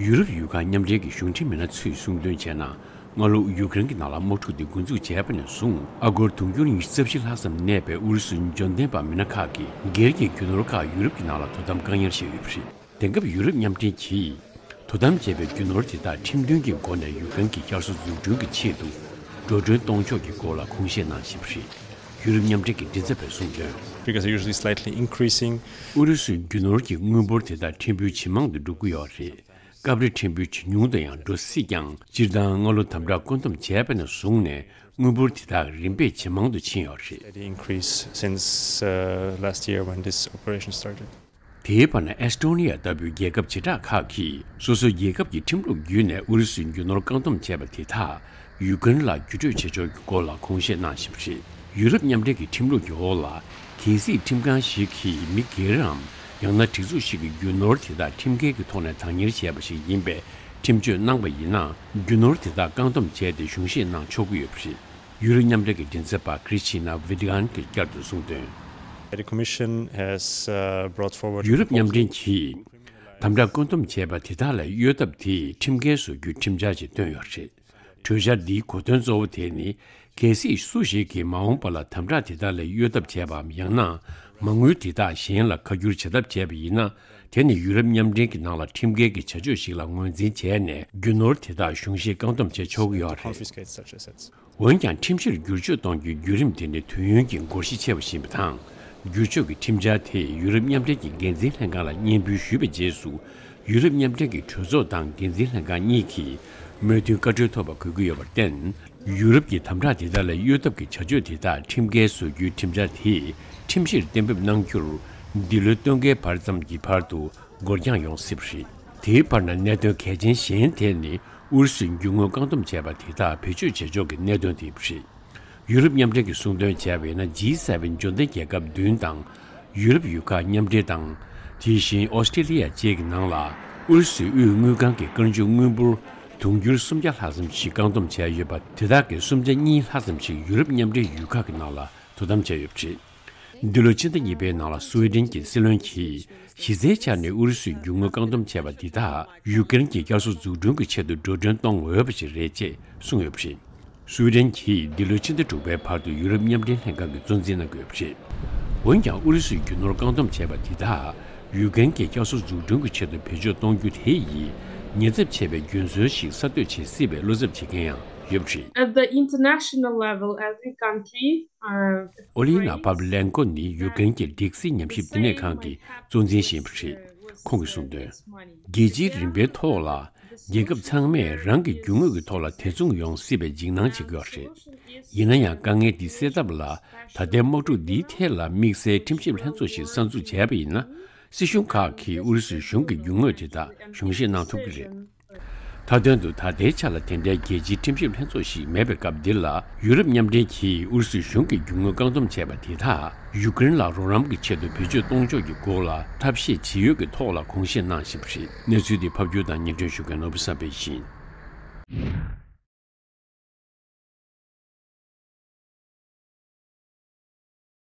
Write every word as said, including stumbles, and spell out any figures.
ཡུ་རོབ་ཡུལ་ཁག་མཉམ་འབྲེལ་གྱི་གཞུང་འབྲེལ་མི་སྣ་ཚོས་གསུངས་དོན་བྱས་ན། སྔ་ལོ་ཡུ་ཀེ་རེན་གྱི་ནང་ལ་དམག་འཁྲུག་འདི་འགོ་འཛུགས་བྱས་པ་ནས་བཟུང་། ཨ་སྒོར་དུང་ཕྱུར་ཉི་ཤུ་རྩ་བཞི་ལྷག་ཙམ་གནས་པའི་ཨུ་རུ་སུའི་འབྱོར་ལྡན་པ་མི་སྣ་ཁག་གིས་སྒེར་གྱི་རྒྱུ་ནོར་ཁག་ཡུ་རོབ་ཀྱི་ནང་ལ་དོ་དམ་བཀག་ཉར་བྱས་ཡོད་པ་རེད། དེང་སྐབས་ཡུ་རོབ་མཉམ་འབྲེལ་གྱིས་དོ་དམ་བྱས་པའི་རྒྱུ་ནོར་དེ་དག་ཁྲིམས་མཐུན་གྱི་སྒོ་ནས་ཡུ་ཀེ་རེན་གྱི་བསྐྱར་གསོ་འཛུགས་སྐྲུན་གྱི་ཆེད་དུ་འགྲོ་གྲོན་གཏོང་ཕྱོགས་ཀྱི་སྐོར་ལ་གོང་བཤད་གནང་བཞིན་པ་རེད། ཡུ་རོབ་མཉམ་འབྲེལ་གྱི་མགྲིན་ཚབ་པས་གསུངས་དོན། Because they're usually slightly increasing. ཨུ་རུ་སུའི་རྒྱུ་ནོར་གྱི་དངུལ་འབོར་དེ་དག་ཕྲན་བུ་ཇེ་མང་དུ་འགྲོ་གི་ཡོད་རེད། སྐབས་རེ་ཕྲན་བུ་ཇེ་ཉུང་དུ་ཡང་འགྲོ་སྲིད་ཀྱང་། སྤྱིར་བཏང་སྔ་ལོ་དམ་དྲག་བཀོད་འདོམས་བྱས་པ་ནས་བཟུང་ནས་དངུལ་འབོར་དེ་དག་རིམ་པས་ཇེ་མང་དུ་ཕྱིན་ཡོད་རེད། Steady increase since, uh, last year when this operation started. དེའི་བར་ན་ཨེ་སི་ཊོ་ནི་ཡ་ལྟ་བུའི་རྒྱལ་ཁབ་བྱེ་བྲག་ཁག་གིས་སོ་སོའི་རྒྱལ་ཁབ་ཀྱི་ཁྲིམས་ལུགས་བརྒྱུད་ནས་ཨུ་རུ་སུའི་རྒྱུ་ནོར་བཀག་སྡོམ་བྱས་པ་དེ་དག་ཡུ་ཀེ་རེན་ལ་བརྒྱུད་སྤྲོད་བྱེད་ཕྱོགས་ཀྱི་སྐོར་ལ་གོང་བཤད་གནང་བཞིན་པ་རེད། ཡུ་རོབ་མཉམ་འབྲེལ་གྱི་ཁྲིམས་ལུགས་ཀྱི་འོག་ལ། གལ་སྲིད་ཁྲིམས་ཁང་ཞིག་གིས་མི་སྒེར་རམ། ཡང་ན་སྒྲིག་འཛུགས་ཤིག་གི་རྒྱུ་ནོར་དེ་དག་ཁྲིམས་འགལ་གྱི་ཐོག་ནས་བདག་གཉེར་བྱས་པ་ཞིག་ཡིན་པའི་ཁྲིམས་གཅོད་གནང་པ་ཡིན་ན། རྒྱུ་ནོར་དེ་དག་བཀག་སྡོམ་བྱས་ཏེ་གཞུང་བཞེས་གནང་ཆོག་གི་ཡོད་པ་རེད། ཡུ་རོབ་མཉམ་འབྲེལ་གྱི་མགྲིན་ཚབ་པ་ཁྲི་སི་ན་ཝི་ཏི་གྷན་གྱིས་བསྐྱར་དུ་གསུངས་དོན། The Commission has, uh, brought forward ཡུ་རོབ་མཉམ་འབྲེལ་གྱིས་དམ་དྲག་བཀོད་འདོམས་བྱས་པ་དེ་དག་ལ་གཡོལ་ཐབས་དེ་ཁྲིམས་འགལ་བཟོ་རྒྱུའི་ཁྲིམས་འཆར་ཞིག་བཏོན་ཡོད་རེད། གྲོས་འཆར་འདིའི་གོ་དོན་གཙོ་བོ་དེ་ནི། གལ་སྲིད་སུ་ཞིག་གིས་མ་འོངས་པ་ལ་དམ་དྲག་དེ་དག་ལས་གཡོལ་ཐབས་བྱས་པའམ། ཡང་ན་མ་དངུལ་དེ་དག་གཞན་ལ་ཁ་བསྒྱུར་བྱེད་ཐབས་བྱས་པ་ཡིན་ན། དེ་ནི་ཡུ་རོབ་མཉམ་འབྲེལ་གྱི་ནང་ལ་ཁྲིམས་འགལ་གྱི་བྱ་སྤྱོད་ཞིག་ལ་ངོས་འཛིན་བྱས་ནས། རྒྱུ་ནོར་དེ་དག་གཞུང་བཞེས་བཀག་སྡོམ་བྱེད་ཆོག་གི་ཡོད་རེད། Confiscate such assets. འོན་ཀྱང་ཁྲིམས་གཞིར་བསྒྱུར་བཅོས་གཏོང་རྒྱུའི་བརྒྱུད་རིམ་དེ་ནི་དུས་ཡུན་གྱི་འགོར་གཞི་ཆེ་བ་ཞིག་ཡིན་པ་དང་། བསྒྱུར་བཅོས་ཀྱི་ཁྲིམས་འཆར་དེས་ཡུ་རོབ་མཉམ་འབྲེལ་གྱི་འགན་འཛིན་ལྷན་ཁང་ལ་སྙན་འབུལ་ཞུས་པའི་རྗེས་སུ། ཡུ་རོབ་མཉམ་འབྲེལ་གྱི་གྲོས་ཚོགས་དང་འགན་འཛིན་ལྷན་ཁང་གཉིས་ཀྱིས་མོས་མཐུན་བཀའ་འཁྲོལ་ཐོབ་པ་དགོས་ཀྱི་ཡོད་པར་བརྟེན། ཡུ་རོབ་ཀྱིས་དམ་དྲག་དེ་དག་ལ་གཡོལ་ཐབས་ཀྱི་བྱ་སྤྱོད་དེ་དག་ཁྲིམས་འགལ་བཟོ་རྒྱུའི་ཁྲིམས་འཆར་དེས་ཁྲིམས་གཞིར་གཏན་འབེབས་གནང་རྒྱུར། འདི་ལོའི་སྟོན་ཁའི་བར་ཙམ་གྱི་བར་དུ་འགོར་འགྱངས་ཡོང་སྲིད་པ་རེད། དེའི་བར་ན་གནད་དོན་གལ་ཆེན་གཞན་དེ་ནི། ཨུ་རུ་སུའི་རྒྱུ་དངོས་བཀག་སྡོམ་བྱས་པ་དེ་དག་བེད་སྤྱོད་བྱེད་ཕྱོགས་ཀྱི་གནད་དོན་དེ་རེད། ཡུ་རོབ་མཉམ་འབྲེལ་གྱིས་གསུངས་དོན་བྱས་པ་ཡིན་ན། ཇི་སེ་ཝེན་འབྱོར་ལྡན་རྒྱལ་ཁབ་བདུན་དང་། ཡུ་རོབ་ཡུལ་ཁག་མཉམ་འབྲེལ་དང་། དེ་བཞིན་ཨོ་སི་ཀྲི་ལི་ཡ་བཅས་ཀྱི་ནང་ལ། ཨུ་རུ་སུའི་དབུས་དངུལ་ཁང་གི་བཀའ་འཇུག་དངུལ་འབོར་དུང་ཕྱུར་སུམ་བརྒྱ་ལྷག་ཙམ་ཞིག་བཀག་སྡོམ་བྱས་ཡོད་པ། དེ་དག་གི་སུམ་ཆ་གཉིས་ལྷག་ཙམ་ཞིག་ཡུ་རོབ་མཉམ་འབྲེལ་ཡུལ་ཁག་གི་ནང་ལ་དོ་དམ་བྱས་ཡོད་པ་རེད། འདི་ལོ་ཕྱི་ཟླ་གཉིས་པའི་ནང་ལ་སུའེ་ཌེན་གྱི་སྲིད་བློན་གྱིས་གཞི་རྩའི་ཆ་ནས་ཨུ་རུ་སུའི་རྒྱུ་དངོས་བཀག་སྡོམ་བྱས་པ་འདི་དག་ཡུ་ཀེ་རེན་གྱི་བསྐྱར་གསོ་འཛུགས་སྐྲུན་གྱི་ཆེད་དུ་འགྲོ་གྲོན་གཏོང་འོས་པ་ཞིག་རེད་ཅེས་གསུངས་ཡོད་པ་རེད། སུའེ་ཌེན་གྱིས་འདི་ལོའི་ཕྱི་ཟླ་དྲུག་པའི་བར་དུ་ཡུ་རོབ་མཉམ་འབྲེལ་ལྷན་ཁང་གི་གཙོ་འཛིན་གནང་དགོས་པ་རེད། འོན་ཀྱང་ཨུ་རུ་སུའི་རྒྱུ་ནོར་བཀག་སྡོམ་བྱས་པ་འདི་དག་ཡུ་ཀེ་རེན་གྱི་བསྐྱར་གསོ་འཛུགས་སྐྲུན་གྱི་ཆེད་དུ་བེད་སྤྱོད་གཏོང་རྒྱུ་དེ་ཡིས་ཉེན་ཚབས་ཆེ་བའི་རྒྱུན་སྲོལ་ཞིག་གསར་གཏོད་བྱེད་སྲིད་པའི་བློ་འཚབ་བྱེད་མཁན་ཡང་ཡོད་པ་རེད། At the international level, every country, uh, ཨོ་ལི་ན་པབ་ལེན་ཀོ་ནི་ཡུ་ཀེ་རེན་གྱི་བྲེག་སི་ཊི་ཉམས་ཞིབ་བསྟི་གནས་ཁང་གི་གཙོ་འཛིན་ཞིག་ཡིན་པ་རེད། ཁོང་གིས་གསུངས་དོན། རྒྱལ་སྤྱིའི་རིམ་པའི་ཐོག་ལ། རྒྱལ་ཁབ་ཚང་མས་རང་གི་རྒྱུ་དངོས་ཀྱི་ཐོག་ལ་དེ་མཚུངས་ཡོང་སྲིད་པའི་འཇིགས་སྣང་བྱེད་ཀྱི་ཡོད་རེད། ཡིན་ན་ཡང་། དཀའ་ངལ་འདི་སེལ་ཐབས་ལ། ད་ལྟའི་དམག་འཁྲུག་འདིའི་ཐད་ལ་དམིགས་བསལ་ཁྲིམས་ཞིབ་ལྷན་ཚོགས་ཤིག་གསར་འཛུགས་བྱས་པ་ཡིན་ན། སྲིད་གཞུང་ཁག་གིས་ཨུ་རུ་སུའི་གཞུང་གི་རྒྱུ་དངོས་དེ་དག་གཞུང་བཞེས་གནང་ཐུབ་ཀྱི་རེད། མཐའ་དོན་དུ། ད་ལྟའི་ཆ་ལ་དེ་འདྲའི་རྒྱལ་སྤྱིའི་ཁྲིམས་ཞིབ་ལྷན་ཚོགས་ཤིག་མེད་པའི་སྐབས་འདི་ལ། ཡུ་རོབ་མཉམ་འབྲེལ་གྱིས་ཨུ་རུ་སུའི་གཞུང་གི་རྒྱུ་དངོས་བཀག་སྡོམ་བྱས་པ་དེ་དག་ཡུ་ཀེ་རེན་ལ་རོགས་རམ་གྱི་ཆེད་དུ་བེད་སྤྱོད་གཏོང་ཕྱོགས་ཀྱི་སྐོར་ལ་ཐབས་ཤེས་ཇི་ཡོད་ཀྱི་ཐོག་ལ་གོང་བཤད་གནང་བཞིན་པ་རེད། གནས་ཚུལ་འདི་ཕབ་སྒྱུར་དང་སྙན་སྒྲོན་ཞུ་མཁན་ནོར་བུ་བསམ་འཕེལ་ཡིན།